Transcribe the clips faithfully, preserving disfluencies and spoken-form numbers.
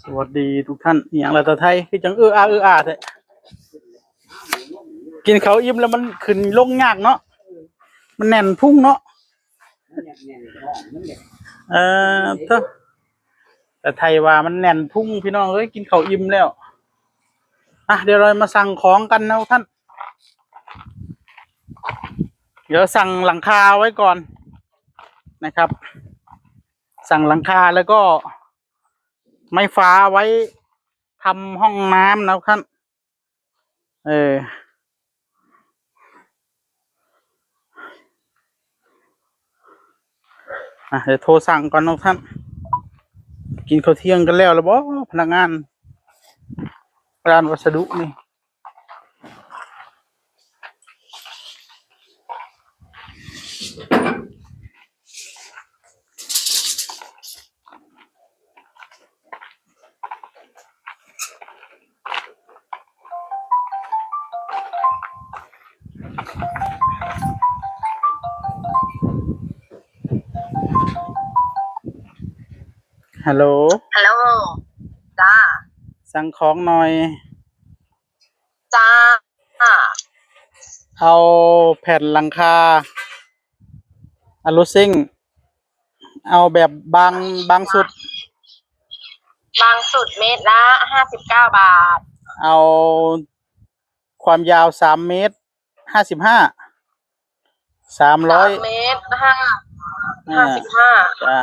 สวัสดีทุกท่าน อหย่างละตาไทย คือจังเอออาเอออาแท้ กินข้าวอิ่มแล้วมันขึ้นลงยากเนาะ มันแน่นพุงเนาะ เออเถอะ ตาไทยว่ามันแน่นพุงพี่น้องเอ้ย กินข้าวอิ่มแล้ว อ่ะ เดี๋ยวเรามาสั่งของกันนะท่าน เดี๋ยวสั่งหลังคาไว้ก่อนนะครับ สั่งหลังคาแล้วก็ไม้ฟ้าไว้ทำห้องน้ำนะท่าน เออ อ่ะ เดี๋ยวโทรสั่งก่อนนะท่าน กินข้าวเที่ยงกันแล้วหรือบ่ พนักงาน ร้านวัสดุนี่ ฮัลโหล ฮัลโหล จ้า สั่งของหน่อย จ้า เอาแผ่นหลังคา อะลูซิ่ง เอาแบบบาง บางสุด บางสุดเมตรละห้าสิบเก้าบาท เอาความยาวสามเมตรห้าสิบห้า สามร้อย สามเมตรห้า อ่า ห้าสิบห้า จ้ะ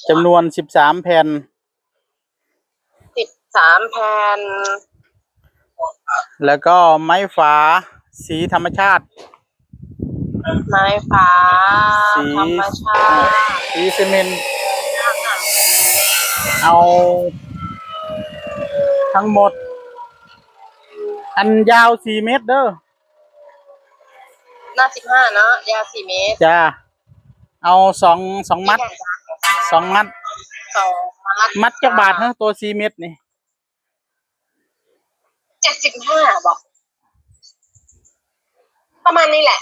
จำนวนสิบสามแผ่น สิบสามแผ่น แล้วก็ไม้ฝาสีธรรมชาติ ไม้ฝา สี ธรรมชาติ สีซีเมนต์ เอาทั้งหมด อันยาวสี่เมตรเด้อ หน้าสิบห้าเนาะ ยาวสี่เมตร จ้า เอาสอง สองมัด สองมัด สองมัด มัดจักบาทฮะ ตัวสี่เมตรนี่ เจ็ดสิบห้าบอก ประมาณนี้แหละ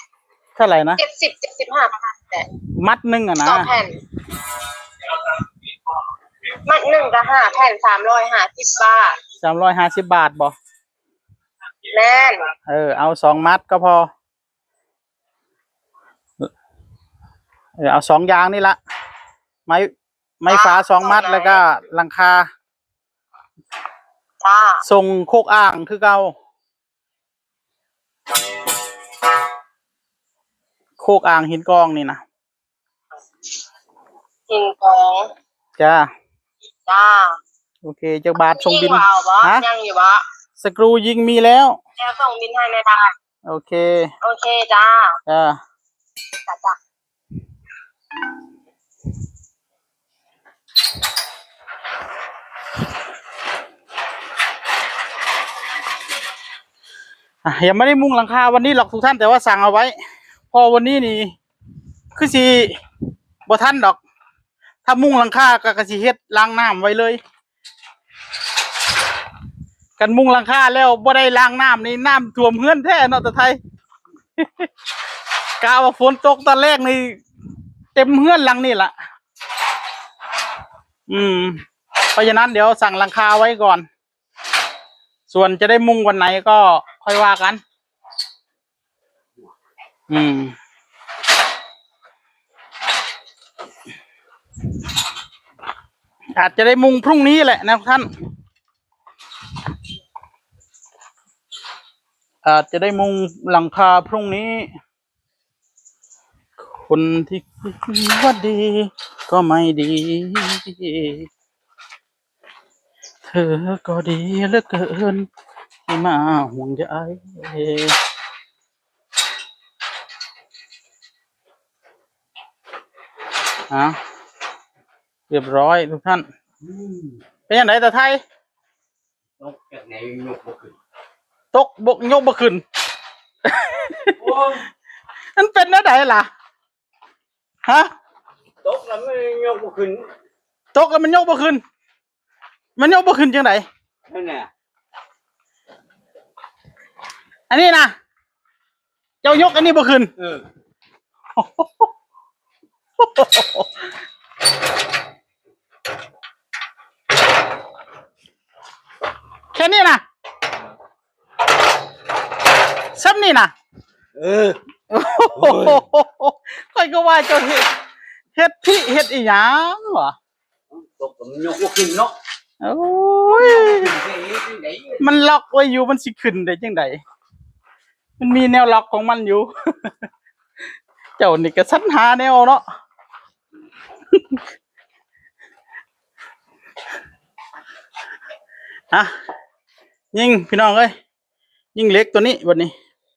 เท่าไหร่นะ เจ็ดสิบ เจ็ดสิบห้า ประมาณนี้แหละ มัดหนึ่งอะนะ สองแผ่น มัดหนึ่งก็ห้าแผ่น สามร้อยห้าสิบบาท สามร้อยห้าสิบบาทบ่ แม่น เออ เอาสองมัดก็พอ เออ เอาสองอย่างนี่ละ ไม้ ไม้ฝาสองมัด แล้วก็หลังคา จ้า ส่งโคกอ่างคือเก่า โคกอ่างหินกองนี่นะ หินกอง จ้า จ้า โอเค จักบาทส่งบิล ยังอยู่บ่ ฮะ ยังอยู่บ่ สกรูยิงมีแล้ว แล้วส่งบิลให้แม่ได้ โอเค โอเคจ้า จ้า จ้าจ้า อ่ะ ยังไม่ได้มุงหลังคาวันนี้หรอกทุกท่าน แต่ว่าสั่งเอาไว้ เพราะวันนี้นี่ คือสิบ่ทันดอก ถ้ามุงหลังคาก็ ก็สิเฮ็ดรางน้ำไว้เลย กันมุงหลังคาแล้วบ่ได้รางน้ำนี่ น้ำท่วมเฮือนแท้เนาะตาไทย กะว่าฝนตกตอนแรกนี่ เต็มเฮือนหลังนี่ล่ะ อืม เพราะฉะนั้นเดี๋ยวสั่งหลังคาไว้ก่อน ส่วนจะได้มุงวันไหนก็ค่อยว่ากัน อืม อาจจะได้มุงพรุ่งนี้แหละนะท่าน อาจจะได้มุงหลังคาพรุ่งนี้ คนที่คิดว่าดีก็ไม่ดี เธอก็ดีเหลือเกินที่มาห่วงใย อ่ะ เรียบร้อยทุกท่าน อืม เป็นยังไงตาไทย ตกจากไหนยกบ่ขึ้น ตกบกยกบ่ขึ้น โอ้ย มันเป็นแนวใดล่ะ ฮะ ตกแล้วมันยกบ่ขึ้น ตกแล้วมันยกบ่ขึ้น มันยกบ่ขึ้นจังได นั่นน่ะ อันนี้นะ เจ้ายกอันนี้บ่ขึ้น เออ แค่นี้นะ ซ้ำนี่นะ เออ โอ้โห ข้อยก็ว่าเจ้าเฮ็ด เฮ็ดพิเฮ็ดอีหยังวะ ตกมันยกบ่ขึ้นเนาะ โอ้ย เฮ้ยจังได๋ มันล็อกไว้อยู่ มันสิขึ้นได้จังใด มันมีแนวล็อกของมันอยู่ เจ้านี่ก็สรรหาแนวเนาะ ฮะ ยิงพี่น้องเอ้ย ยิงเหล็กตัวนี้บัดนี้